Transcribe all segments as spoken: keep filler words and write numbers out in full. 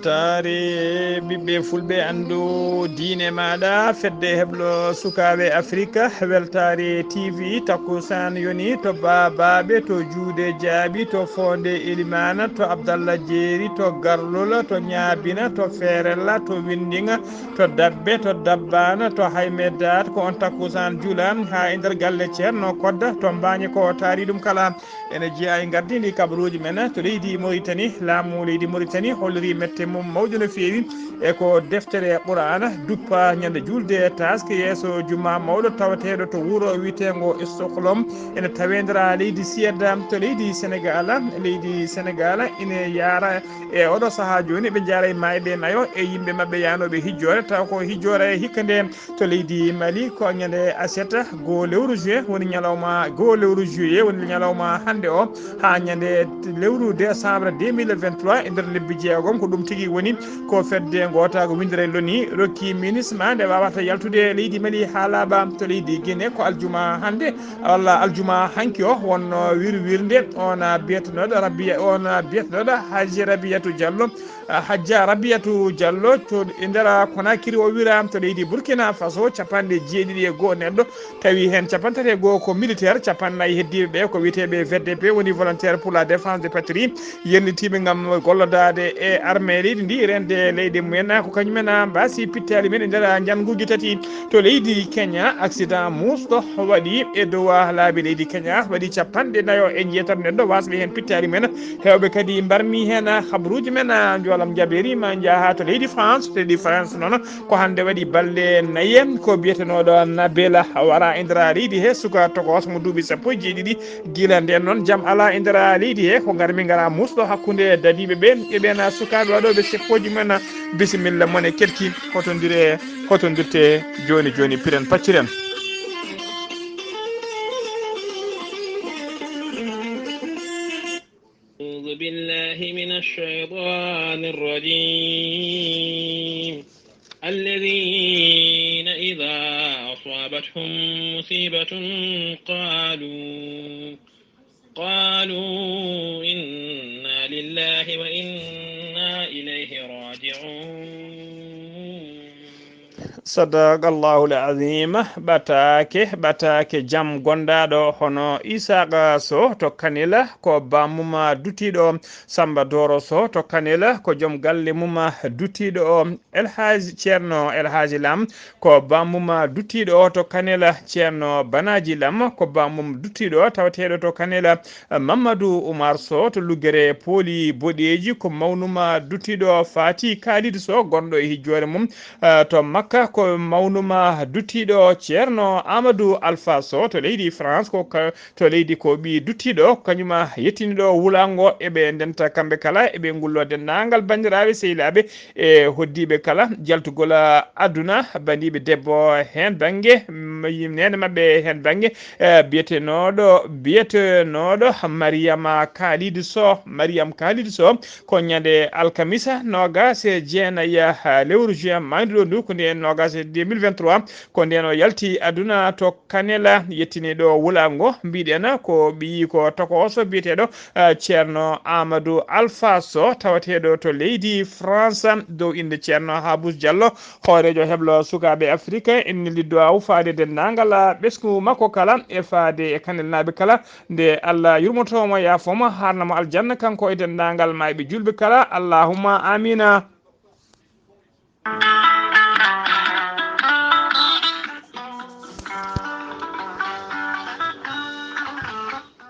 Weltaare ɓiɓɓe fulɓe, anndu diine maaɗa, fedde heblo sukaaɓe Afrika, Weltaare T V, takkusaan yoni to Baabaaɓe, to Juude Jaaɓi, to Foonde Elimaana, to Abdallah Jeeri, to Garlol, to Ñaabina, to Feerella, to Winndinga, to Dabbe, to Dabbaana, to Haymedaat, ko on takkusaan juula haa e nder galle Ceerno Kodda, to Mbaañe ko taari ɗum kala. Ene jeyaa e ngardiindi kabaruuji men to leydi Moritani. Laamu leydi Moritani holliri mette mum mawɗo no feewi e ko deftere Qur'aana duppa ñande juulde taaske yeeso juma mawɗo tawateeɗo to wuro wiyeteengo Stockholm. Ene taweendira leydi Suède to leydi Senegaal. Leydi Senegaal ene yaara e oɗo sahaa jooni, ɓe njaara e maayɓe nayo e yimɓe maɓɓe yaanooɓe hijjoore, tawa ko hijjoore hikka nde. To leydi Mali ko ñande aset goo lewru juin woni ñalawma, goo lewru juillet woni ñalawma hannde o, haa ñande lewru décembre deux mille vingt-trois e nder lebbi jeegom. Ko ɗum tigi woni ko fedde ngootaago winndere loni rokki MINUSMA nde waawata yaltude leydi Mali haa laaɓa. To leydi Guinée ko aljuma hannde, walla aljuma hanki o, wonno wirwirnde on biyetenooɗo Rabia, on biyetenooɗo Haji Rabiatou Diallo. Ah, Hajja Rabiyatu Diallo to e nder Conakry, o wira to leydi Burkina Faso, capanɗe jeeɗiɗi e go'o neɗɗo, tawi heen capanɗe tati e go'o ko militaire, capanɗe nayi heddiiɓe ɓe ko wiyeteeɓe V D P, woni Volontaire pour la Défense de Patrie, yernitiiɓe ngam gollodaade e armée leydi ndi, rende leydi mumen. Ko kañumen mbaasi pittaali men e nder njannguuji tati. To leydi Kenya, accident muusɗo waɗi e dow laabi leydi Kenya, waɗi capanɗe nayo e njeetato neɗɗo, waasɓe heen pittaali men. Heewɓe kadi mbarmi heen habaruuji men, njoolam jabeeri ma njaha to leydi France. To leydi France noon, ko hannde waɗi balɗe nayi ko biyetenooɗo Nabela wara e nder leydi he, suka tokos mo duuɓi sappo e jeeɗiɗi. Gila ndeen noon, jam alaa e nder leydi he, ko ngarmi ngara muusɗo hakkunde dadiiɓe ɓe e ɓeen sukaaɓe waɗooɓe seppooji men. Bisimilla mon e keɗki, hotondire, hotondirte jooni jooni, piren pacciren. أعوذ بالله من الشيطان الرجيم. الذين إذا أصابتهم مصيبة قالوا، قالوا إنا لله وإنا إليه راجعون. Sadaqallahul azim. Ɓataake, ɓataake jam gondaaɗo hono Isaaqa Sow to Kanel, ko bammum duttiiɗo. Samba Doro Sow to Kanel, ko joom galle mum duttiiɗo o. El Hadj Ceerno El Hadji Lam, ko bammum duttiiɗo o to Kanel. Ceerno Banaaji Lam, ko bammum duttiiɗo tawateeɗo to Kanel. Mamadou Oumar Sow to Luggere Pooli Boɗeeji, ko mawnum duttiiɗo. Faati Kaalid Sow, gonɗo e hijjoore mum, eh, to Makka, ko mawnum duttiiɗo. Ceerno Amadou Alpha Sow to leydi France, ko ka-, to leydi ko ɓii duttiiɗo, ko kañum yettiniiɗo wulaango. Eɓe ndenta kamɓe kala, eɓe ngullo denndaangal banndiraaɓe, sehilaaɓe, e hoddiiɓe kala jaltugol aduna, bandiiɓe debbo heen bannge, m-, yim-, neene maɓɓe heen bannge, eh, biyetenooɗo, biyetenooɗo Mariyama Khalid Sow. Mariyam Khalid Sow, ko ñande alkamisa noogas e jeenayi, eh, lewru juin maayduɗo ndu, ko ndeen noogas e deux mille vingt-trois, ko ndeen o yalti aduna to Kanela, yettiniiɗo wulaango. Mbiɗen ko ɓiyi ko tokooso biyeteeɗo, eh, Ceerno Amadou Alpha Sow, tawateeɗo to leydi France, dow innde Ceerno Habous Diallo, hooreejo heblo sukaaɓe Afrika, en nellido a ufaade denndaangal ɓesngu makko kala, e faade e Kanelnaaɓe kala, nde Allah yurmoto mo, yaafo mo, haarna mo aljanna, kanko e denndaangal maayɓe juulɓe kala. Allahumma amiina.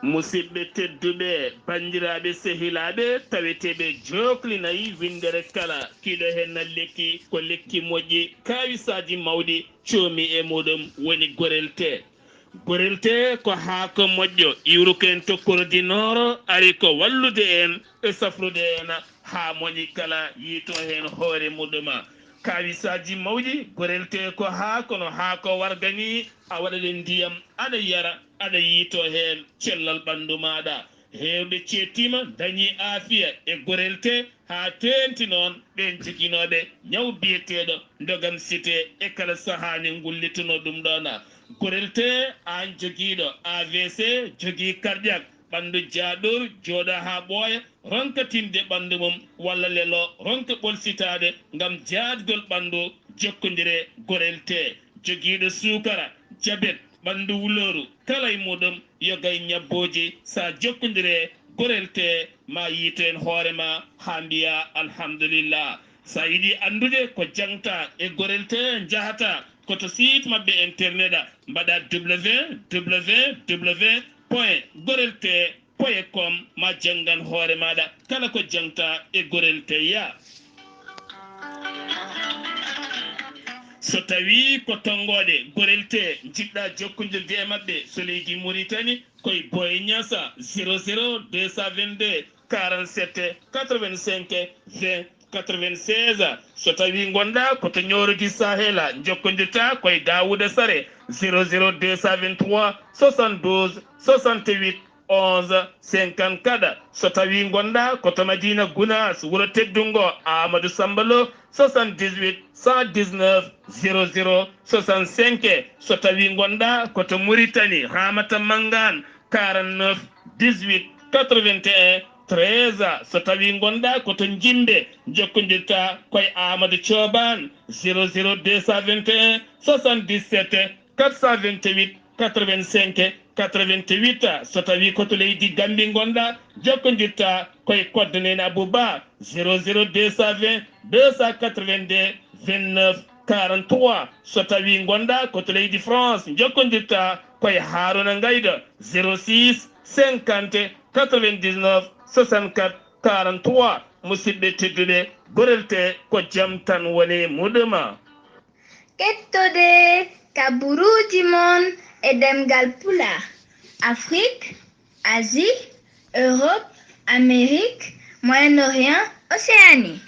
Musidɓe tedduɓe, banndiraaɓe, sehilaaɓe, taweteeɓe jooklinayi winndere kala. Kiiɗo heen na lekki, ko lekki moƴƴi, kaawisaaji mawɗi, coomi e muɗum woni gorelte. Gorelte ko haako moƴƴo, iwruko en to Kordinooro, ari ko wallude en e safrude en haa moƴƴi kala yiito heen hoore muɗum. Kaawisaaji mawɗi, gorelte ko haako no haako warga ni, a waɗa ɗe ndiyam, aɗa yara, aɗa yiito heen cellal ɓanndu maaɗa. Heewɓe ceettiima, dañi aafiya e gorelte, haa teeŋti noon ɓeen joginooɓe ñaw biyeteeɗo ndogam site e kala sahaa ne ngullitunoo ɗum ɗoon. Gorelte, aan jogiiɗo A V C, jogii cardiaque, Ɓanndu jaaɗor jooɗa haa ɓooya, ronka tinde ɓanndu mum, walla lelo ronka ɓolsitaade ngam jaadgol ɓanndu. Jokkondire gorel tee. Jogiiɗo suukara, jabet, ɓanndu wulooru, kala e muɗum yogay ñabbooji. Sa jokkondire gorel tee, ma yiito en hoore ma haa mbiya alhamdulillah. Sa yiɗi anndude ko jaŋta e gorel tee, njahata ko to site maɓɓe internet, mbaɗa www point gorel tee point com, ma janngan hoore maaɗa kala ko jaŋta e gorel tee. So tawi ko tonngooɗe gorel tee njiɗɗa jokkondirde e maɓɓe, so leydi Muritani, koye Boye Niassa, zéro zéro deux cent vingt-deux quarante-sept quatre-vingt-cinq vingt quatre-vingt-seize. So tawi ngonɗa ko to Ñooro gi Sahela, jokkondirta koye Daouda Sare, zéro zéro deux cent vingt-trois soixante-douze soixante-huit onze cinquante-quatre. So tawi ngonɗa ko to Madina Gounass, wuro teddungo Amadou Samba Lo, soixante-dix-huit cent dix-neuf zéro zéro soixante-cinq. So tawi ngonɗa ko to Muritani, Ramata Mangane, quarante-neuf dix-huit quatre-vingt-un treize. So tawi ngonɗa ko to Jimbe, jokkondirta koye Amadou Thioban, zéro zéro deux cent vingt et un soixante-dix-sept quatre cent vingt-huit quatre-vingt-cinq quatre-vingt-huit. So tawi ko to leydi Gambie ngonɗa, jokkondirta koye Koddo Nene Abouba, zéro zéro deux cent vingt deux cent quatre-vingt-deux vingt-neuf quarante-trois. So tawi ngonɗa ko to leydi France, jokkondirta koye Haruna Ngaydo, zéro six cinquante quatre-vingt-dix-neuf soixante-quatre quarante-trois. Musidɓe tedduɓe, gorel tee ko jam tan woni muɗum. Kettode kaburuuji mon e ɗemngal Pulaar, Afrik, Asie, Europe, Amérique, Moyen-Orient, Océanie.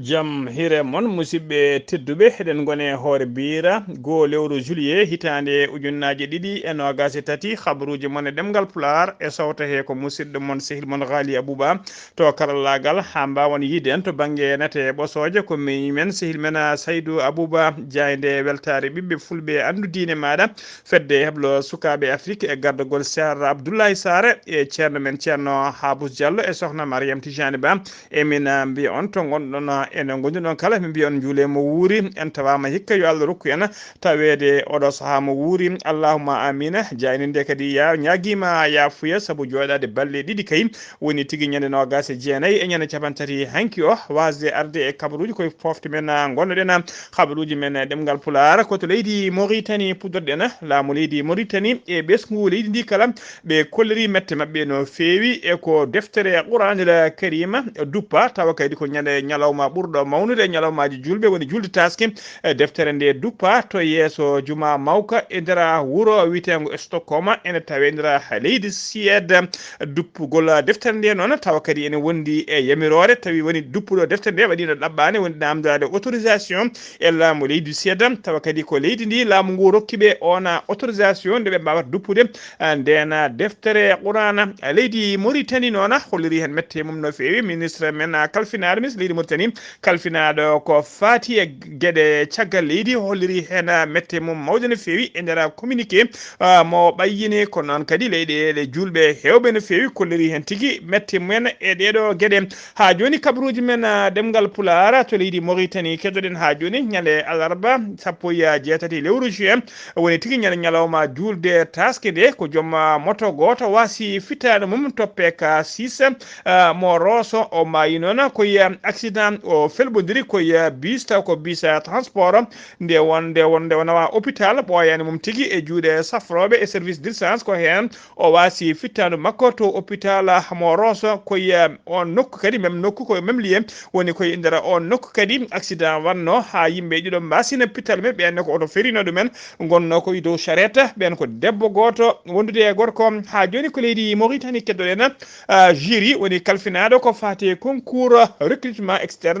Jam hire mon, musidɓe tedduɓe, eɗen ngoni e hoore biira goo lewru juillet hitaande ujunnaaje ɗiɗi e noogaas e tati. Habaruuji mon e ɗemngal Pulaar e sawta he ko musidɗo mon, sehil mon Ghali Abouba to karallaagal, haa mbaawen yiide en to bannge nate e ɓosooje. Ko miñi men, sehil men, a, Saydou Abouba Diaye, nde weltaare ɓiɓɓe fulɓe, anndu diine maaɗa, fedde e heblo sukaaɓe Afrik e gardagol Seer Abdoulaye Sare e ceerno men Ceerno Habous Diallo e sohna Mariam Tijani Ba. Emin, a, mbiya on to ngonɗon, a, ene ngonduɗon kala, min mbiya on njuule mo wuuri. En tawaama hikka, yo Allah rokku en taweede oɗo sahaa mo wuuri. Allahumma amina. Jayninde kadi ya, ñaagiima yaafuya sabu jooɗaade balle ɗiɗi kay. Woni tigi ñande noogaas e jeenayi e ñande cappanɗe tati hanki o, waasde arde e kabaruuji koye pofte men, a, ngonnoɗen, a, kabaruuji men, a, ɗemngal Pulaar. Ko to leydi Mauritanie puɗɗorɗen, a, laamu leydi Mauritanie e ɓesngu leydi ndi kala, ɓe kolliri mette maɓɓe no feewi e ko deftere Quraanil Kariima duppa, tawa kadi ko ñande ñalawma ɓurɗo mawnude e ñalawmaaji juulɓe, woni juulde taaske. E deftere nde duppa to yeeso juma mawka e nder wuro wiyeteengo Stockholm, ene tawee nder leydi Suède. Duppugol deftere nde noon tawa kadi ene wondi e yamiroore, tawi woni duppuɗo deftere nde waɗiino ɗaɓɓaande, woni namdaade autorisation e laamu leydi Suède, tawa kadi ko leydi ndi laamu ngu rokki ɓe oon autorisation nde ɓe mbaawata duppude, ah, ndeen deftere Quraana. Leydi Mauritanie noon holliri heen mette mum no feewi. Ministre men, ah, kalfinaaɗo, ministre leydi Mauritanie kalfinaaɗo ko faati e geɗe caggal leydi, holliri heen, ah, mette mum mawɗe no feewi e nder communiqué, ah, mo ɓayyini. Ko noon kadi leyɗeele juulɓe heewɓe no feewi kolliri heen tigi mette mumen e ɗeeɗo geɗe. Haa jooni kabaruuji men, ah, ɗemngal Pulaar to leydi Mauritanie keddoɗen haa jooni, ñande alarba sappo e jeetati lewru juin, woni tigi ñande ñalawma juulde taaske nde, ko joom, ah, moto gooto waasi fittaandu mum to P K six, ah, mo Rosso. O maayi noon ko e accident, o felɓondiri ko e bus, taw ko bus, ah, transport. Nde won, nde won, nde o nawa hôpital, ɓooyaani mum tigi e juuɗe safrooɓe e service d'urgence. Ko heen o waasi fittaandu makko to hôpital mo Rosso, ko e on nokku kadi, même nokku, ko même lieu, woni ko e nder on nokku kadi accident wonno haa yimɓe ɗiɗo mbaasina pital. Ɓeen ko oto feriino ɗumen, ngonnoo ko e dow charette. Ɓeen ko debbo gooto wondude e gorko. Haa jooni ko leydi Mauritanie keddoɗen, ah, jury woni kalfinaaɗo ko faati e concours recrutement externe.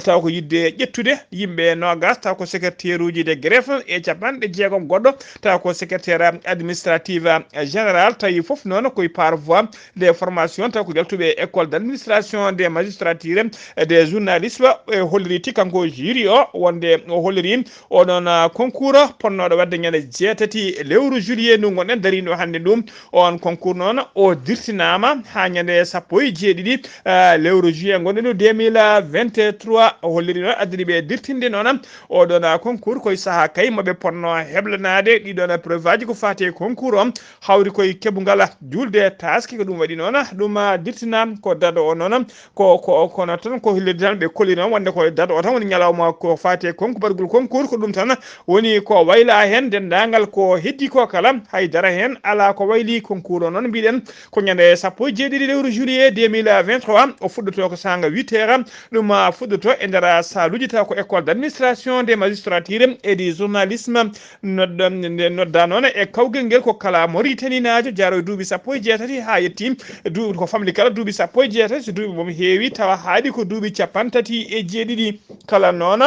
tawa ko yiɗde ƴettude yimɓe noogas, tawa ko secrétaire uji de greffe e capanɗe jeegom goɗɗo, tawa ko secrétaire administratif général, tawi fof noon koye par voie de formation, tawa ko jaltuɓe école d'administration des magistrature, des journalistes. E holliri ti kanko jury o wonde o holliri oɗon, ah, concours ponnoɗo wadde ñande jeetati lewru juillet ndu gonɗen darino hannde ndu. On concours noon o dirtinama ha ñande sappo e jeeɗiɗi, ah, lewru juillet gonɗen ndu deux mille vingt-trois. O holliri noon addiri ɓe dirtinde noon oɗon, ah, concours koye saaha kay moɓe ponno heblanade ɗiɗon preuve aji ko fati e concours o, hawri koye keɓungal julde taski. Ko ɗum waɗi noon ɗum, ah, dirtina ko dado o noon ko, ko, kono tan ko hollirde tan ɓe kolli noon wonde ko dado o tan woni ñalawma ko fati e concours, baɗgol concours ko ɗum tan woni ko wayla heen. Denndaangal ko heddi ko kala, haydara heen alaa ko wayli. Concours o noon mbiɗen ko ñande sappo e jeeɗiɗi lewru juillet deux mille vingt-trois, o fuɗɗotoo ko saanga huit heures. Ɗum, ah, fuɗɗotoo e nder saaluuji tawa ko école d'administration des magistrature et du journalisme. Nodda, nde nodda noon e kawgel ngel ko kala Moritaninaajo jaro e duuɓi sappo e jeetati haa yetti duuɓi, ko famɗi kala duuɓi sappo e jeetati, so duuɓi mum heewi tawa haaɗi ko duuɓi capanɗe tati e jeeɗiɗi. Kala noon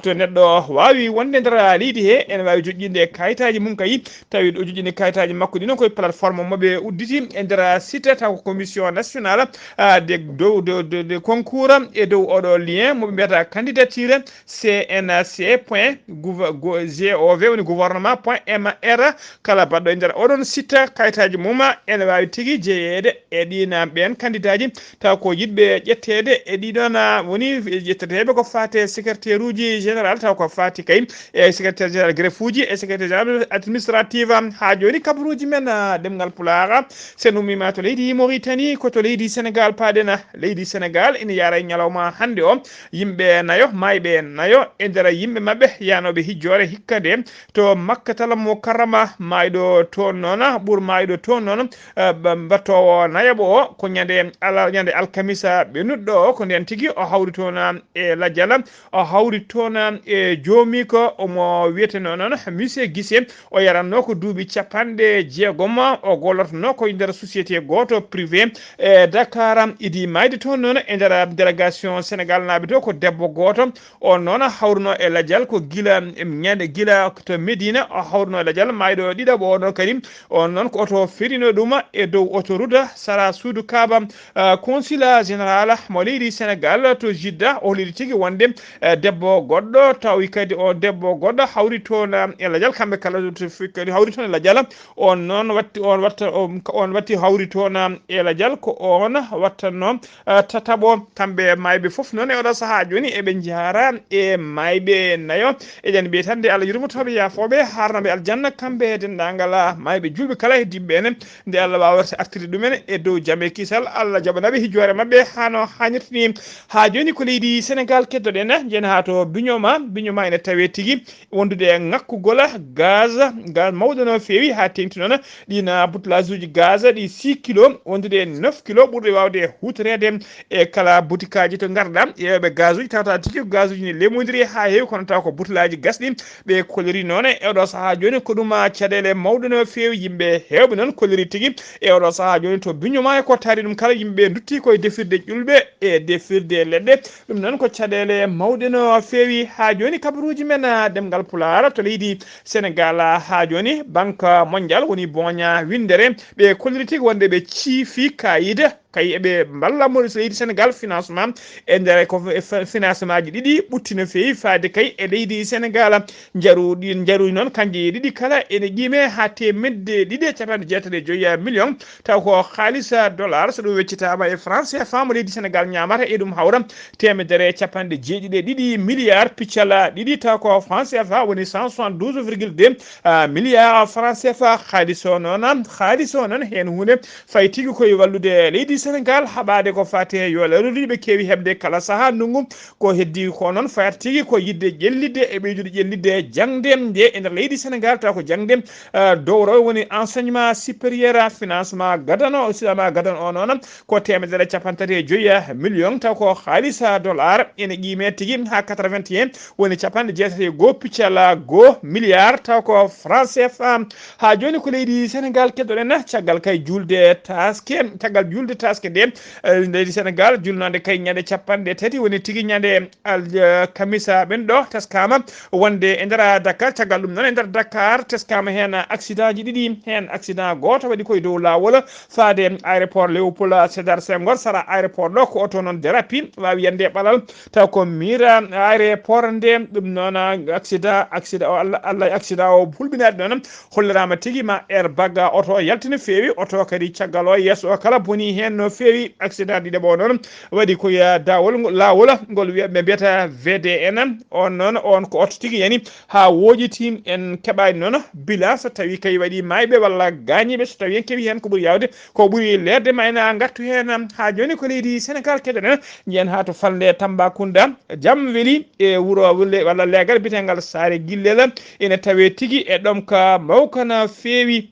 to neɗɗo waawi wonde nder leydi he, ene waawi joƴƴinde kayitaaji mum kay, tawi ɗo joƴƴini kayitaaji makko ɗi noon koye plateforme mo ɓe udditi e nder site taw ko commission nationale, ah, de dow de, de, de concours e dow oɗo lien mo ɓe mbiyata candidature C N C point gov woni gouvernement point M R. Kala baɗɗo e nder oɗon site kayitaaji mum ene waawi tigi jeyeede e ɗiin ɓeen kandidaaji, taw ko yiɗɓe ƴetteede e ɗiɗon, ah, woni ƴetteteeɓe ko faati e secrétaire uji général, taw ko faati kay e secrétaire général greffe uji e secrétaire général administrative. Haa jooni kabaruuji men, ah, ɗemngal Pulaar, so en ummiima to leydi Mauritanie, ko to leydi Sénégal paaɗen. Leydi Sénégal ina yaara e ñalawma hannde o, yimɓe nayo, maayɓe nayo, e nder yimɓe maɓɓe yaanooɓe hijjoore hikka nde to Makkatal Mukarrama, maayɗo toon noon, ɓur maayɗo toon noon, eh, ba-, mbattoowo nayaɓo o, ko ñande ala-, ñande alkamisa ɓennuɗo o, ko ndeen tigi o hawri toon e lajal, o hawri toon e joomi ko omo wiyeteno noon Monsieur Guissé, o yaranno ko duuɓi capanɗe jeegom, o gollotono ko e nder société gooto privé e Dakar, idi maayde toon noon e nder délégation Sénégal naaɓe to ko debbo gooto, on noon hawruno e lajal ko gila, em, ñande gila to Medina, o hawruno e lajal maayɗo ɗiɗaɓo o noon kadi, on noon ko oto ferino ɗum e dow autoroute sara suudu Kaaba, ah, consulat général mo leydi Sénégal to Jidda, o holiri tigi wonde, eh, debbo goɗɗo, tawi kadi o debbo goɗɗo hawri toon, ah, e lajal, kamɓe kala to fi-, kadi hawri toon e lajal, on noon watti, on watta, on, on watti hawri toon, ah, e lajal, ko on wattanno ah, tataɓo, kamɓe maayɓe fof noon e oɗo sahaa jooni eɓe njaara e maayɓe nayo. Eɗen mbiya tan nde Allah yurmotooɓe yaafooɓe haarnooɓe aljanna kamɓe e denndaangal, ah, maayɓe juulɓe kala e diɓɓe ene nde Allah waawata artirde ɗumen e dow jam e kisal. Allah jaɓanaɓe hijjoore maɓɓe haa no haanirta ni. Haa jooni ko leydi Sénégal keddoɗen, njeyen haa to Bignona. Bignona ene tawee tigi wondude e ŋakkugol gaz, gaz mawɗo no feewi haa teeŋti noon. Ɗiin bouteillage uji gaz ɗi six kilo, wondude e neuf kilo ɓurɗe waawde huutoreede e kala butikaaji to ngarɗa. Yeeyooɓe gaz uji tawata tigi ko gaz uji ne lemondiri haa heewi, kono taw ko bouteillage gasɗi ɓe kolliri noon. E oɗo sahaa jooni ko ɗum caɗeele mawɗe no feewi. Yimɓe heewɓe noon kolliri tigi e oɗo sahaa jooni to Bignona e ko taari ɗum kala, yimɓe ndutti koye defirde ƴulɓe e defirde leɗɗe. Ɗum noon ko caɗeele mawɗe no feewi. Haa jooni kabaruuji men, ah, ɗemngal Pulaar to leydi Sénégal. Haa jooni Banque Mondiale woni booña winndere. Ɓe kolliri tigi wonde ɓe ciifi kaayida kay eɓe mballa mo leydi Sénégal financement e nder ko f-, financement ji ɗiɗi ɓutti no feewi faade kay e leydi Sénégal. Njaru ɗi, njaru noon kanji ɗiɗi kala ene qiime haa teemedde ɗiɗi e capanɗe jeetati e joyi million. Taw ko haalis dollar, so ɗum weccitaama e franc C F A mo leydi Sénégal ñaamata, e ɗum hawra teemedere e capanɗe jeeɗiɗi e ɗiɗi milliard piccal ɗiɗi, taw ko franc C F A woni cent soixante-douze virgule deux, ah, milliard franc C F A. Haalis o noon, haalis o noon heen huunde fayi tigi koye wallude leydi Sénégal haɓaade ko faati e yo lawroriiɓe keewi heɓde kala sahaa ndungu. Ko heddi ko noon fayata tigi ko yiɗde ƴellitde e ɓeydude ƴellitde jaŋde nde e nder leydi Sénégal, taw ko jaŋde, ah, dowro woni enseignement supérieur, financement gadano, financement gadano o noon ko teemedere capanɗe tati e joyi million, taw ko haalis dollar ene qiime tigi haa quatre-vingt-un woni capanɗe jeetati e goo piccal goo milliard, taw ko franc C F A. Haa jooni ko leydi Sénégal keddoɗen, caggal kay juulde taske, caggal juulde taske Taske nde, eh, leydi Senegal, julnande kay ñande capanɗe tati, woni tigi ñande al-, eh, kamisa ɓen ɗo, teskama wonde e nder Dakar. Caggal ɗum noon, e nder Dakar teskama heen accident ji ɗiɗi, heen accident gooto waɗi koye dow laawol faade aéroport Léopold Sédar Senghor, sara aéroport ɗo, ko oto noon derapi, waawi yande ɓalal, taw ko miira aéroport nde. Ɗum noon accident, accident o, Allah, Allah accident o hulɓinaade noon, holliraama tigi ma airbag oto o yalti no feewi, oto kadi caggal o, yeeso o kala boni heen no feewi. Accident ɗiɗaɓo o noon waɗi ko ya daawol ngo-, laawol ngol wiya, ɓe mbiyata V D N. On noon, on ko oto tigi yani haa wooƴiti. En keɓaani noon bilan so tawi kay waɗi maayɓe walla gaañiiɓe, so tawi en keɓi heen ko ɓuri yaawde, ko ɓuri leerde ma ena ngartu heen. Haa jooni ko leydi Senegal keɗoɗen, njiyen haa to falnde Tambacounda, jam weli e wuro walla leegal biyetengal Saare Gillel, ene tawe tigi e ɗomka mawka no feewi.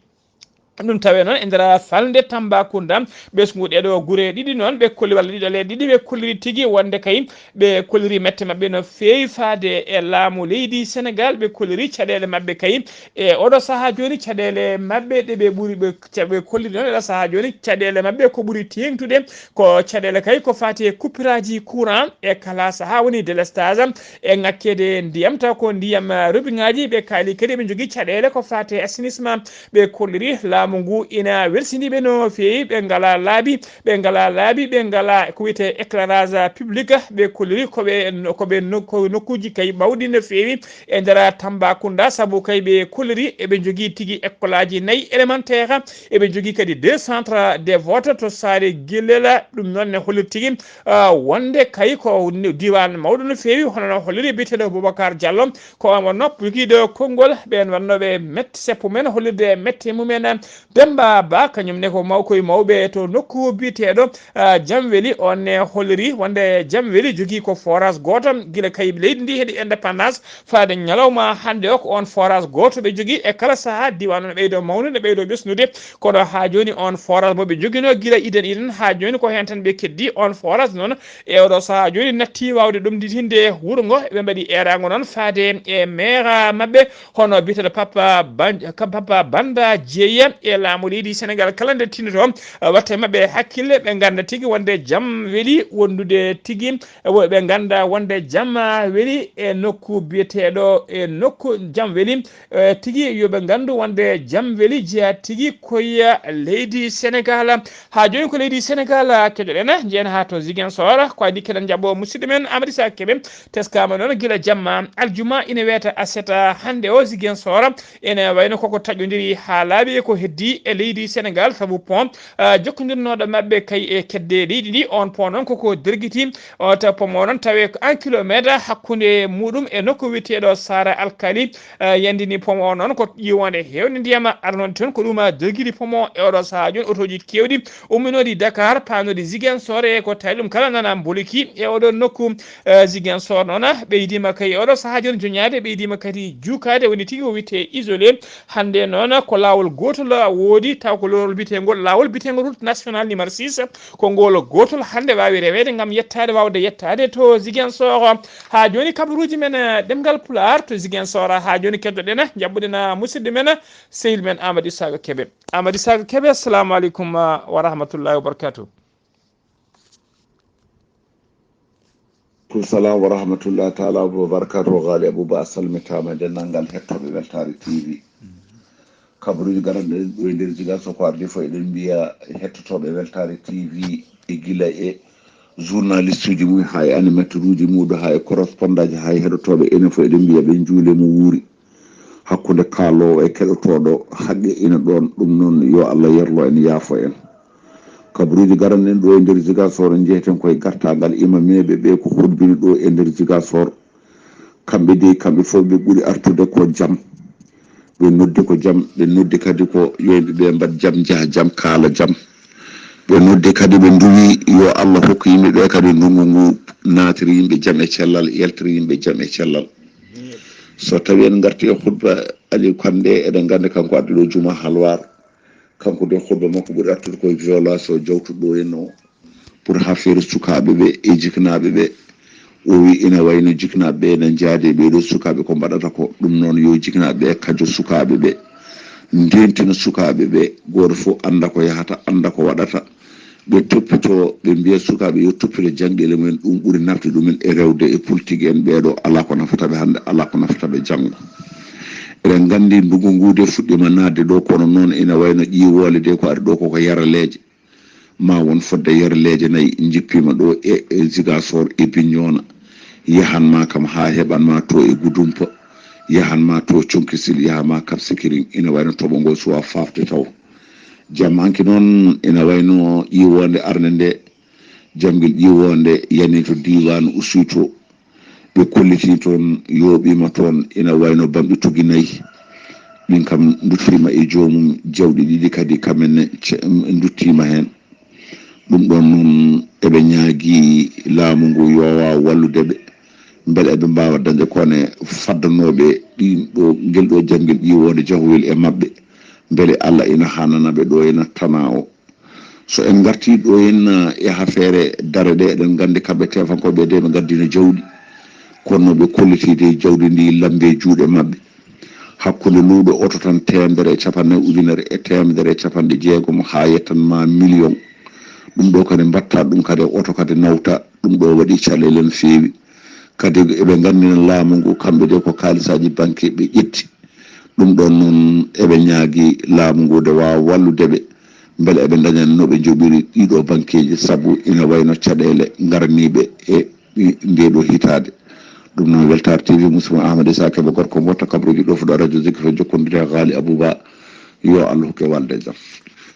Ɗum tawe noon e nder falnde Tambacounda, ɓesngu ɗeɗo gure ɗiɗi noon, ɓe kolli walla ɗiɗo le ɗiɗi, ɓe kolliri tigi wonde kay ɓe kolliri mette maɓɓe no feewi faade e laamu leydi Senegal, ɓe kolliri caɗeele maɓɓe kay e oɗo sahaa jooni, caɗeele maɓɓe ɗe ɓe ɓuri, ɓe ca-, ɓe kolliri noon e oɗo sahaa jooni, caɗeele maɓɓe ko ɓuri teeŋtude ko caɗeele kay ko faati e coupuraji courant e kala sahaa, woni délestage e ŋakkeede ndiyam, taw ko ndiyam, ah, robiŋaaji. Ɓe kaali kadi ɓe njogii caɗeele ko faati e assainissement. Ɓe kolliri laamu ngu ina welsinii ɓe no feewi, ɓe ngalaa laabi, ɓe ngalaa laabi, ɓe ngalaa ko wiyetee éclairage public. Ɓe kolliri ko ɓe, ko ɓe nok-, ko nokkuuji kay mawɗi no feewi e nder Tambacounda, sabu kay ɓe kolliri eɓe njogii tigi école aji nayi élémentaire, eɓe njogii kadi deux centres de vote to Saare Gillel. Ɗum noon ne holliri tigi, ah, wonde kay ko ni-, diiwaan mawɗo no feewi, hono no holliri biyeteeɗo Boubacar Diallo, ko on wonnoo jogiiɗo konngol ɓeen wonnooɓe mette seppo men, hollirde mette mumen. Demba Ba, kañum ne ko maw-, koye mawɓe to nokku biyeteeɗo, ah, Jam Weli, on ne holliri wonde Jam Weli jogii ko forage gooto gila kay leydi ndi heɓi indépendance faade ñalawma hannde o. Ko on forage gooto ɓe jogii e kala sahaa diiwaan o ne ɓeydo mawnude, ɓeydo ɓesnude. Kono haa jooni on forage mo ɓe joginoo gila idan idan, haa jooni ko heen tan ɓe keddi. On forage noon e oɗo sahaa jooni natti waawde ɗomɗitinde wuro ngo. Ɓe mbaɗi eeraango noon faade e meera maɓɓe, hono biyeteeɗo Papa Ban-, ka Papa Banda Jeeya e laamu leydi Senegal kala nde tinnoto, eh, watta e maɓɓe hakkille, ɓe ngannda tigi wonde Jam Weli wondude tigi, eh, wo-, ɓe ngannda wonde Jam Weli e nokku biyeteeɗo, e nokku Jam Weli, eh, tigi yo ɓe nganndu wonde Jam Weli jeyaa tigi koye leydi Senegal. Haa jooni ko leydi Senegal keɗoɗen, njiyen haa to Ziguinchor, ko adii keɗen njaɓɓo musidɗo men Amady Sa Kébé. Teskaama noon gila jamma aljuma ina weeta aset hannde o, Ziguinchor ene wayno koko taƴondiri haa laaɓi e ko heddii e leydi Senegal, sabu pont, ah, jokkondirnooɗo maɓɓe kay e kedde leydi ndi. On pont noon koko dergiti, o ta pont o noon tawe ko un kilomètre hakkunde muɗum e nokku wiyeteeɗo Sara Alkali. Ah, yandini pont o noon ko ƴiwonde heewde ndiyam arnode toon, ko ɗum, ah, dergiti pont o e oɗo sahaa jooni. Otooji keewɗi umminooɗi Dakar, paanooɗi Ziguinchor e ko tawi ɗum kala nana mboliki e oɗo nokku, eh, Ziguinchor noon, ɓeydiima kay e oɗo sahaa jooni joñaade, ɓeydiima kadi juukaade, woni tigi o wiyetee isolé. Hannde noon ko laawol gootol woodi, taw ko laawol biyeteengol, laawol biyeteengol route nationale numéro six, ko ngol gootol hannde waawi reweede ngam yettaade, waawde yettaade to Ziguinchor. Haa jooni kabaruuji men, eh, ɗemngal Pulaar to Ziguinchor. Haa jooni keddoɗen, njaɓɓuɗen, eh, musidɗo men, eh, sehil men Amadou Isaka Kebe. Amadou Isaka Kebe, assalamu aleykum, eh, wa rahmatullahi wa barakatuh. Aleykum salam wa rahmatullahi taala wa barakatuhu. Ghali Abouba, a salmitaama e denndaangal hettooɓe Weltaare T V. Kabaruuji garanɗe ɗo e nder Jigaso ko ardi fof, eɗen mbiya hettotooɓe Weltaare T V e gila e journaliste uji mum, haa e animateur uji muɗum, haa e correspondant ji, haa e heɗotooɓe, enen fof eɗen mbiya ɓe njuule mo wuuri. Hakkunde kaaloowo e keɗotooɗo, haqqe ina ɗoon, ɗum noon yo Allah yerlo en, yaafo en. Kabaruuji garanɗen ɗo e nder Jigasoor, njeheten koye gartaangal imameeɓe ɓe ko hutbini ɗo e nder Jigasoor. Kamɓe dey, kamɓe fof ɓe ɓuri artude ko jam. Ɓe noddi ko jam, ɓe noddi kadi ko yo yimɓe ɓe mbaɗ jam, njaha jam, kaala jam. Ɓe noddi kadi, ɓe nduwi yo Allah hokku yimɓe ɓe kadi ndungu ngu naatiri yimɓe jam e cellal, yaltiri yimɓe jam e cellal. So tawi en ngarti e hutba Aliou Kane nde, eɗen nganndi kanko addi ɗo juma halwar. Kanko de hutba makko ɓuri artude koye violence o jawtuɗo ɗo en o, pour affaire sukaaɓe ɓe e jiknaaɓe ɓe. O wi ina wayno jiknaaɓe ɓe ene njaadi e ɓeeɗo sukaaɓe ko mbaɗata ko. Ɗum noon yo jiknaaɓe ɓe kajo sukaaɓe ɓe, ndentina sukaaɓe ɓe, gooto fof annda ko yahata, annda ko waɗata. Ɓe toppito, ɓe mbiya sukaaɓe yo toppito janngeele mumen, ɗum ɓuri nafde ɗumen e rewde e politique en ɓeeɗo, alaa ko nafata ɓe hannde, alaa ko nafata ɓe janngo. Eɗen nganndi ndugu ngu de fuɗɗiima naatde ɗo, kono noon ina wayno ƴiiwoole de ko ari ɗo koko yaraleeje. Ma won fodde yaraleeje nayi njippiima ɗo e, e Ziguinchor e Bignona. Yahan ma kam haa heɓan ma to e Gudumpa, yahan ma to Conkisil, yahan ma Cap Skirring, ina wayno toɓo ngo suwa faafde taw. Jamma hanki noon ina wayno ƴiiwoonde arnde nde, jamgel ƴiiwoonde yani to diiwaan Oussouye to. Ɓe kolliti toon, yooɓiima toon, ina wayno bamɗi tuggi nayi. Ɗin kam nduttiima e joomum, jawɗi ɗiɗi kadi kamen ne ce-, nduttiima heen. Ɗum ɗoon noon eɓe ñaagii laamu ngu yo waaw wallude ɓe, mbele eɓe mbaawa dañde kone faddanooɓe ɗiin ɗo, ngel ɗo jamgel ƴiiwoonde jahowel e maɓɓe, mbele Alla ina haanana ɓe ɗo ina tana o. So en ngartii ɗo en, eh, e affaire dare ɗe, eɗen nganndi kamɓe tefankooɓe de ɓe ngaddino jawɗi, kono no ɓe kolliti de jawdi ndi lambe juuɗe maɓɓe. Hakkunde luuɗo oto tan teemedere e capanɗe nayi ujunere e teemedere e capanɗe jeegom haa yettan ma million. Ɗum ɗo kadi mbatta ɗum kadi e oto kadi nawta, ɗum ɗo waɗi caɗeele no feewi. Kadi eɓe nganndina laamu ngu kamɓe de ko kaalisaaji banque ɓe ƴetti. Ɗum ɗoon noon eɓe ñaagi laamu ngu de waawa wallude ɓe, mbele eɓe ndaña no ɓe njoɓiri ɗiɗo bankeeji, sabu ina wayno caɗeele ngaraniiɓe e nde ɗo hitaade. Ɗum noon Weltaare T V, Musidɗo Ahmad Issa Kebe, gorko mo to kabaruuji ɗo fuɗɗo radio Zikir to jokkondire e Ghali Abouba. Yo Allah hokke walde e jam.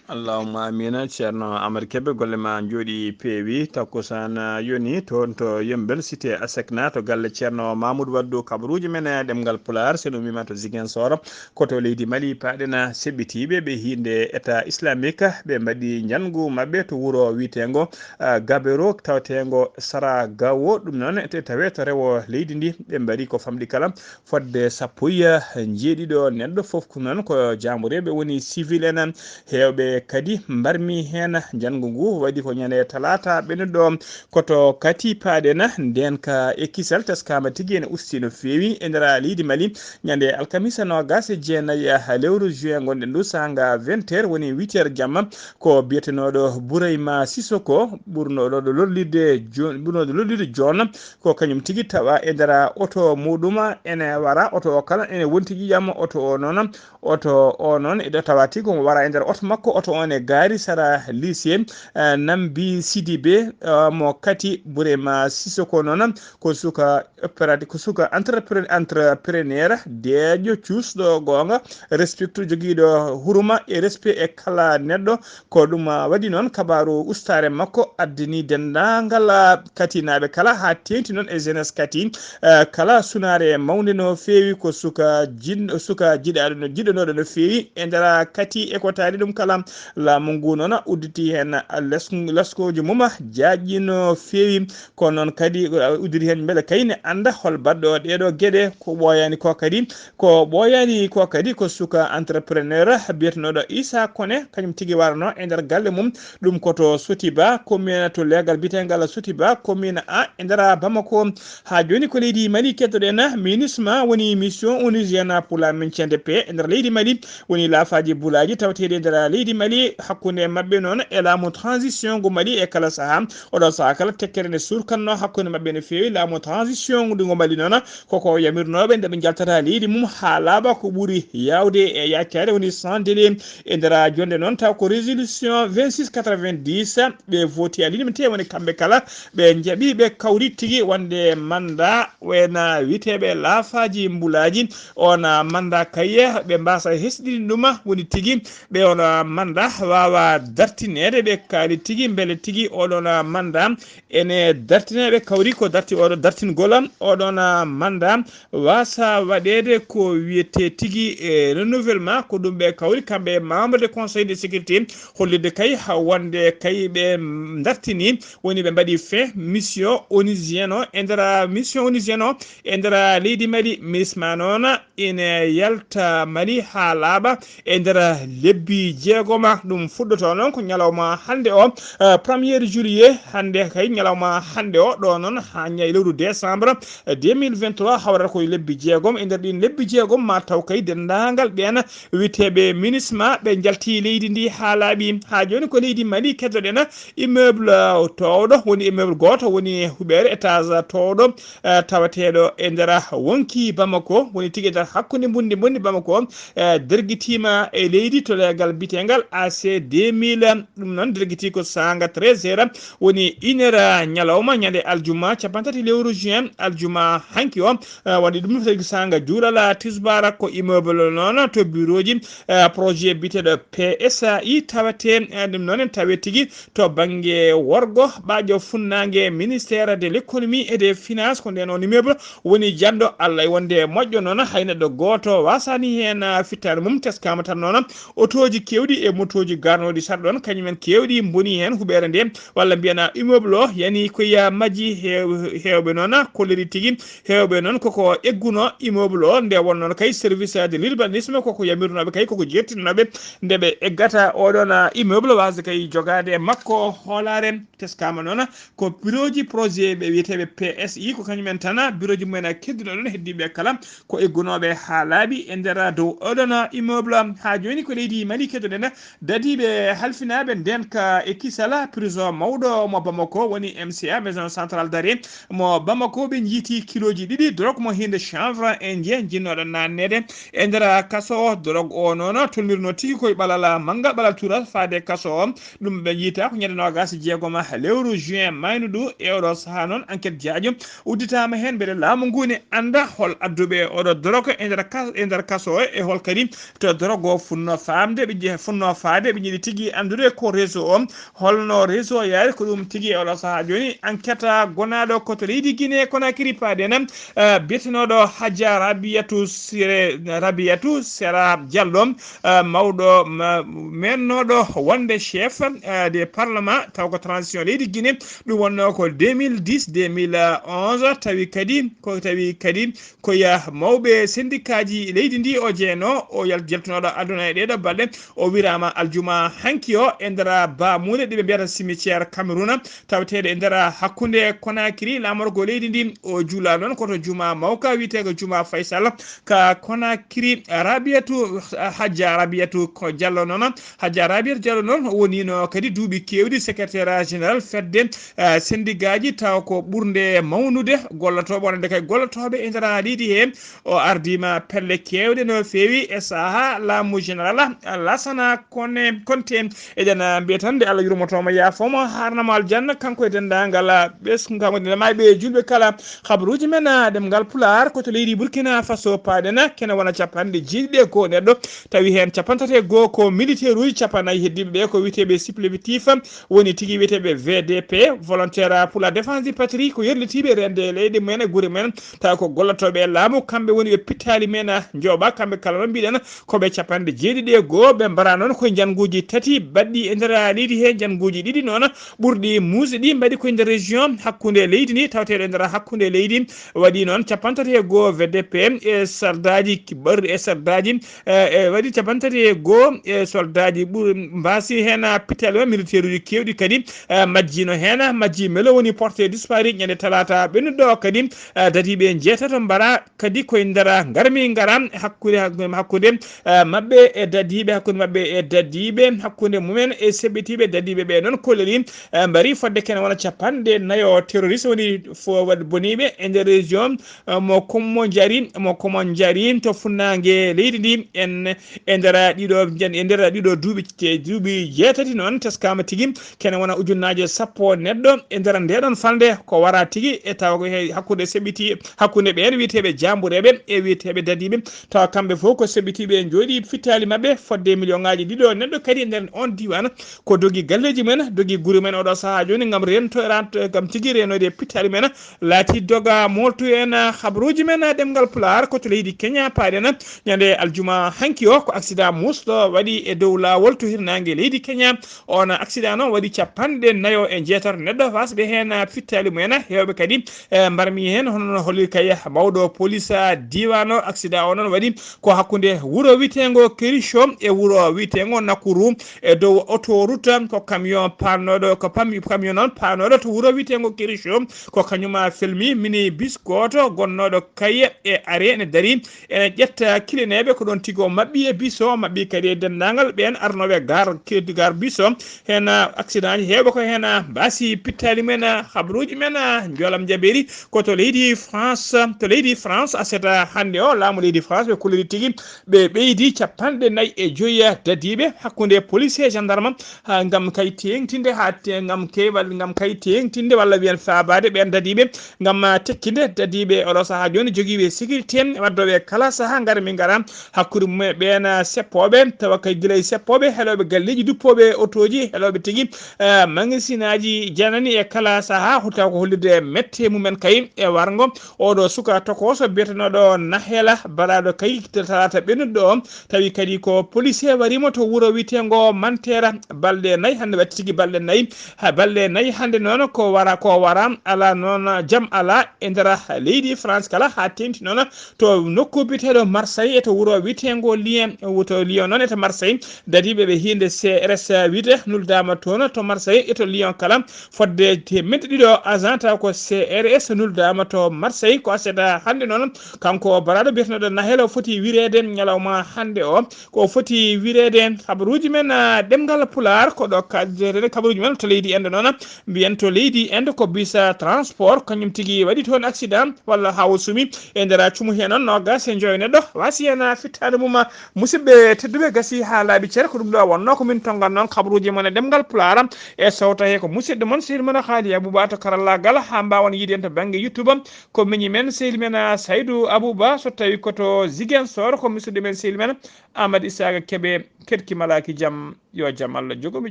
Allahumma amina. Ceerno Amar Kebe, golle ma njooɗi peewi. Takkusaan, ah, yoni toon to Yembel, cité Asecna, to galle Ceerno Mamoudou Waddou, kabaruuji men e ɗemngal Pulaar. So en ummiima to Ziguinchor, ko to leydi Mali, paaɗen seɓɓitiiɓe ɓe hiinde État islamique, ɓe mbaɗi njanngu maɓɓe to wuro wiyeteengo, ah, Gabero, taweteengo Sara Gawo. Ɗum noon, te tawe to rewo leydi ndi, ɓe mbaɗi ko famɗi kala fodde sappo e njeeɗiɗo neɗɗo. Fof ko noon ko jaambureeɓe woni civil en, heewɓe kadi mbarmi heen. Njanngu ngu waɗi ko ñande talaata ɓennuɗo, ko to Kati paaɗen. Ndeen ka e kisal teskaama tigi ene usti no feewi e nder leydi Mali. Ñande alkamisa noogaas e jeenayi lewru juin ngonɗen ndu, saanga vingt heures woni huit heures jamma, ko biyetenooɗo Bourayma Sissoko, ɓurnooɗo lorlirde jo-, ɓurnooɗo lorlirde John, ko kañum tigi tawa e nder oto muɗum ene wara, oto o kala ene wonti ƴiiƴam. Oto o noon, oto o noon eɗo tawa tigi ko wara e nder oto makko. Oto on e gaari sara lycée, eh, Nambi Sidibé, eh, mo Kati. Bourayma Sissoko noon ko suka opérati-, ko suka entrepre-, entrepreneur, deeƴo, cuusɗo goonga, respectu, jogiiɗo hurma e respect e kala neɗɗo. Ko ɗum, ah, waɗi noon kabaaru ustaare makko addani denndaangal, ah, Katinaaɓe kala, haa teeŋti noon e jeunesse Kati, ah, kala. Sunaare mawnde no feewi, ko suka jin-, suka jiɗaaɗo no, jiɗanooɗo no feewi e nder Kati e ko taari ɗum kala. Laamu ngu noon udditi heen les-, leskooji mum, jaaƴi no feewi. Kono noon kadi, uh, udditi heen mbele kay ne annda hol baɗɗo ɗeeɗo geɗe. Ko ɓooyaani ko kadi, ko ɓooyaani ko kadi ko suka entrepreneur biyetenooɗo Issa Kone, kañum tigi warano e nder galle mum. Ɗum ko to Sotiba, commune to leegal biyeteengal Sotiba, commune A e nder Bamako. Haa jooni ko leydi Mali keddoɗen, MINUSMA woni mission onusienne pour la maintien de paix e nder leydi Mali. Woni laafaaji bulaaji tawateeɗi e nder leydi Mali, hakkunde maɓɓe noon e laamu transition ngu Mali e kala sahaa. Oɗo sahaa kala tekkere nde surkanno hakkunde maɓɓe no feewi. Laamu transition ngu Mali noon koko yamirnooɓe nde ɓe njaltata leydi mum haa laaɓa ko ɓuri yaawde e yaccaade, woni sans délai. E nder jonde noon taw ko résolution vingt-six quatre-vingt-dix ɓe voti a l'unanimité, woni kamɓe kala ɓe njaɓi, ɓe kawri tigi wonde manda wena witeɓe laafaaji mbulaaji. On, ah, manda kay ɓe mbasa hesɗini ɗum, woni tigi ɓe on, ah, manda waawa dartineede. Ɓe kaali tigi mbele tigi oɗon, ah, manda ene dartine. Ɓe kawri ko darti oɗo dartingol oɗon, ah, manda wasa waɗeede ko wiyete tigi e renouvellement. Ko ɗum ɓe kawri kamɓe e membre de conseil de sécurité, hollirde kay ha wonde kay ɓe dartini, woni ɓe mbaɗi fin mission onusienne o e nder mission onusienne o e nder leydi Mali. MINUSMA noon ina yalta Mali haa laaɓa e nder lebbi jeegom. Ɗum fuɗɗoto noon ko ñalawma hannde o, eh, premier juillet, hannde kay ñalawma hannde o ɗo noon haa ñayi lewru décembre, eh, deux mille vingt-trois, hawrata ko lebbi jeegom. E nder ɗin lebbi jeegom, ma taw kay denndaangal ɓeen wiyeteeɓe MINUSMA ɓe njalti leydi ndi haa laaɓi. Haa jooni ko leydi Mali keddoɗen immeuble, eh, toowɗo, woni immeuble gooto, woni huɓeere étage toowɗo, eh, tawateeɗo e nder wonki Bamako, woni tigi e nder hakkunde mbundi mbundi Bamako, eh, dergitiima e leydi to leegal biyeteengal A C deux mille. Ɗum noon dergiti ko saanga treize heures, woni une heure ñalawma, ñande aljuma, cappanɗe tati lewru juin, aljuma hanki o, eh, waɗi ɗum tagi saanga juulal tisbaar ko immeuble noon to bureauji, eh, projet biyeteeɗo P S A I tawetee, eh, ɗum noon en tawi tigi to bannge worgo, ɓaajo funnaange ministère de l'économie et des finances, ko ndeen on immeuble woni janɗo. Allah e wonde moƴƴo noon, hay neɗɗo gooto waasaani heen, ah, fittaandu mum. Teskaama tan noon otooji keewɗi e motooji garnooɗi saɗa ɗoon, kañum en keewɗi mboni heen huɓeere nde, walla mbiyen immeuble o yani ko ya majji. Heew-, heewɓe noon kolliri tigi, heewɓe noon koko egguno immeuble o, nde wonnoo kay service de l'urbanisme koko yamirnooɓe kay koko jertinooɓe nde ɓe eggata oɗon, ah, immeuble, waasde kay jogaade e makko hoolaare. Teskaama noon ko bureauji projet ɓe wiyeteeɓe P S I, ko kañum en tan bureauji mumen kedduno ɗon, heddiiɓe kala ko eggunooɓe haa laaɓi e nder dow oɗon immeuble. Haa jooni ko leydi Mali keddoɗen, dadiiɓe halfinaaɓe ndeenka e kisal prison mawɗo mo Bamako, woni M C A, Maison Centrale d'Arrêt mo Bamako, ɓe njiiti kilooji ɗiɗi drogue mo hinde chanvre indien jinnooɗo naatneede e nder kaso o. Drogue o noon tolnirno tigi koye ɓalal manngal, ɓalal tuural faade kaso o. Ɗum ɓe njiita ko ñande noogas e jeegom lewru juin maynuɗo. E oɗo sahaa noon, enquête jaaƴo udditaama heen, mbele laamu ngu ne annda hol adduɓe oɗo drogue e nder kas-, e nder kaso o, e hol kadi to drogue o funno faamde, ɓe nji-, funno faade, ɓe njiɗi tigi anndude ko réseau o, holno réseau yaari. Ko ɗum tigi e oɗo sahaa jooni enquête gonaaɗo ko to leydi Guinée Conakry paaɗen, eh, biyetenooɗo Hadja Rabiatou Siré, Rabiatou Sera Diallo, eh, mawɗo ma-, mennooɗo wonde chef, eh, de parlement, taw ko transition leydi Guinée, ɗum wonnoo ko deux mille dix, deux mille onze, tawi kadi, ko tawi kadi ko ya mawɓe sendikaaji leydi ndi o jeenoo, o yal-, jaltunooɗo aduna e ɗeeɗo balɗe, o wiraama aljuma hanki o e nder baamuuɗe ɗi ɓe mbiyata cimetière Cameroun, taweteeɗo e nder hakkunde Conakry, laamorgo leydi ndi. O juula noon ko to juma mawka wiyetee ko juma Faysal ka Conakry. Rabiatou, Hadja Rabiatou ko Diallo noon. Hadja Rabiatou Diallo noon woniino kadi duuɓi keewɗi secrétaire général fedde, eh, sendikaaji, taw ko ɓurnde mawnude gollotooɓe, wonande kay gollotooɓe e nder leydi he. O ardiima pelle keewɗe no feewi e sahaa laamu général Lassana Konne, Konte. Eɗen mbiya tan nde Allah yurmotooma, yaafooma, haarnama aljanna, kanko e denndaangal ɓes-, kanko e denndaangal maayɓe e juulɓe kala. Habaruuji men, ah, ɗemngal Pulaar ko to leydi Burkina Faso paaɗen, kene wona cappanɗe jeeɗiɗi e goo neɗɗo, tawi heen cappanɗe tati e goo ko militaire uji, cappanɗe nayi heddiiɓe ɓe ko wiyeteeɓe supplétifs, woni tigi wiyeteeɓe V D P, Volontaire pour la Défense du Patrie, ko yerlitiiɓe rende leyɗe mumen e gure mumen, tawa ko gollotooɓe e laamu, kamɓe woni ɓe pittaali men, ah, njooɓa, kamɓe kala noon mbiɗen ko ɓe cappanɗe jeeɗiɗi e goo, ɓe mbara noon koye njannguuji tati baɗɗi e nder leydi he, njannguuji ɗiɗi noon ɓurɗi muusde ɗi mbaɗi koye nder région hakkunde leydi ndi, taweteeɗo e nder hakkunde leydi, waɗi noon cappanɗe tati e goo V D P e soldaaji ki-, ɓar-, e soldaaji, eh, e waɗi cappanɗe tati e goo e soldaaji ɓur-, mbaasi heen pittaali o, militaire uji keewɗi kadi, eh, majjiino heen, majji melo woni porté disparu ñande talaata ɓennuɗo kadi, eh, dadiiɓe njeetato mbara kadi koye nder ngarmi ngara hakkunde, hakkunde, eh, maɓɓe e dadiiɓe, hakkunde maɓɓe e dadiiɓe, hakkunde mumen e seɓɓitiiɓe. Dadiiɓe ɓe noon kolliri, eh, mbari fodde kene wona cappanɗe nayo terroriste woni fo-, waɗ-, boniiɓe e nder région, eh, mo Kommo Njari, mo Kommo Njari to funnaange leydi ndi. En e nder ɗiɗo, jen-, e nder ɗiɗo duuɓi, duuɓi jeetati noon teskaama tigi kene wona ujunnaaje sappo neɗɗo e nder nde ɗon falnde ko wara tigi e tawa ko he hakkunde seɓɓiti, hakkunde ɓeen wiyeteeɓe jaambureeɓe e wiyeteeɓe dadiiɓe, tawa kamɓe fof ko seɓɓitiiɓe, njooɗi fittaali maɓɓe fodde million ŋaaji ɗiɗo neɗɗo kadi e nder on diiwaan ko dogi galleeji men, dogi gure men oɗo sahaa jooni ngam rento, rento, ngam tigi renoyde pittaali men, laati doga moltu en, ah, habaruuji men, ah, ɗemngal Pulaar ko to leydi Kenya paaɗen ñande aljuma hanki o. Ko accident muusɗo waɗi e dow laawol to hirnaange leydi Kenya. On accident noon waɗi cappanɗe nayo e njeetato neɗɗo wasɓe heen, ah, fittaali mumen, heewɓe kadi, eh, mbarmi heen, hono no holli kay mawɗo police, ah, diiwaan o. Accident o noon waɗi ko hakkunde wuro wiyeteengo Kericho e wuro wiyeteengo ngo Nakuru e dow autoroute. Ko camion paanooɗo, ko pami-, camion noon paanooɗo to wuro wiyeteengo Kiricho, ko kañum a felmi mini bus gooto gonnooɗo Kaye e arrêt ene darii. Ene ƴetta kilineeɓe ko ɗoon tigi o maɓɓi e bus o, maɓɓi kadi e denndaangal ɓeen arnooɓe gar, gar bus o. Heen accident ji heewɓe ko heen mbaasi pittaali men, habruuji men, njoolam jabeeri ko to leydi France. To leydi France, aset hannde o, laamu leydi France ɓe kolliri tigi ɓe ɓeydi capanɗe nayi e joyi dadiiɓe hakkunde police e gendarme, ha, ngam kay teeŋtinde, ha te-, ngam keewal, ngam kay teeŋtinde walla wiyen faabaade ɓeen dadiiɓe, ngam, ah, tekkinde dadiiɓe oɗo sahaa jooni jogiiɓe sécurité, waddooɓe kala sahaa ngara min ngara hakkunde mum e ɓeen, ah, seppooɓe, tawa kay gila e seppooɓe, heɗooɓe galleeji, duppooɓe otooji, heɗooɓe tigi, ah, magasinaaji janani e kala sahaa, tawa ko hollirde mette mumen kay e warngo. Oɗo suka tokooso biyetenooɗo Nahela, baɗaaɗo kay talaata ɓennuɗo o, tawi kadi ko policier wariimo to wuro wiyeteengo Mantera, balɗe nayi hannde, waɗi tigi balɗe nayi. Ha balɗe nayi hannde noon ko wara, ko wara, alaa noon jam alaa e nder leydi France kala, haa teeŋti noon to nokku biyeteeɗo Marseille e to wuro wiyeteengo Lyon, to Lyon noon e to Marseille, dadiiɓe ɓe hiinde C R S wiyde nuldaama toon to Marseille e to Lyon kala, fodde teemedde ɗiɗo agent taw ko C R S nuldaama to Marseille. Ko aset hannde noon, kanko baɗaaɗo biyeteeɗo Nahel o foti wireede ñalawma hannde o. Ko foti wireede habaruuji men, ah, ɗemngal Pulaar, ko ɗo kaaɗirten habaruuji men to leydi Inde noon. Mbiyen to leydi Inde ko bus, ah, transport, kañum tigi waɗi toon accident walla haa o sumi. E nder cumu hee noon, noogaas e joyo neɗɗo waasi heen, ah, fittaandu mum, ah, Musidɓe tedduɓe, gasi haa laaɓi cer, ko ɗum ɗo wonnoo ko min tonngan noon kabaruuji mon e ɗemngal Pulaar. E sowta he ko musidɗo mon, sehil mon Haali Abuba to karallaagal, haa mbaawon yiide en to bannge YouTube. Ko miñi men, sehil men, ah, Saydu Abuba, so tawi ko to Ziguinchor, ko musidɗo men, sehil men Amadou Isaka Kebe, keɗki malaaki jam, yo jam Allah jogo mi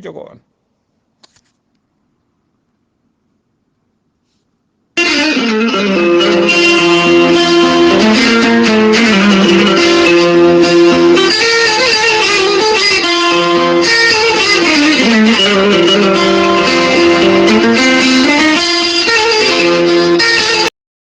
jogo on.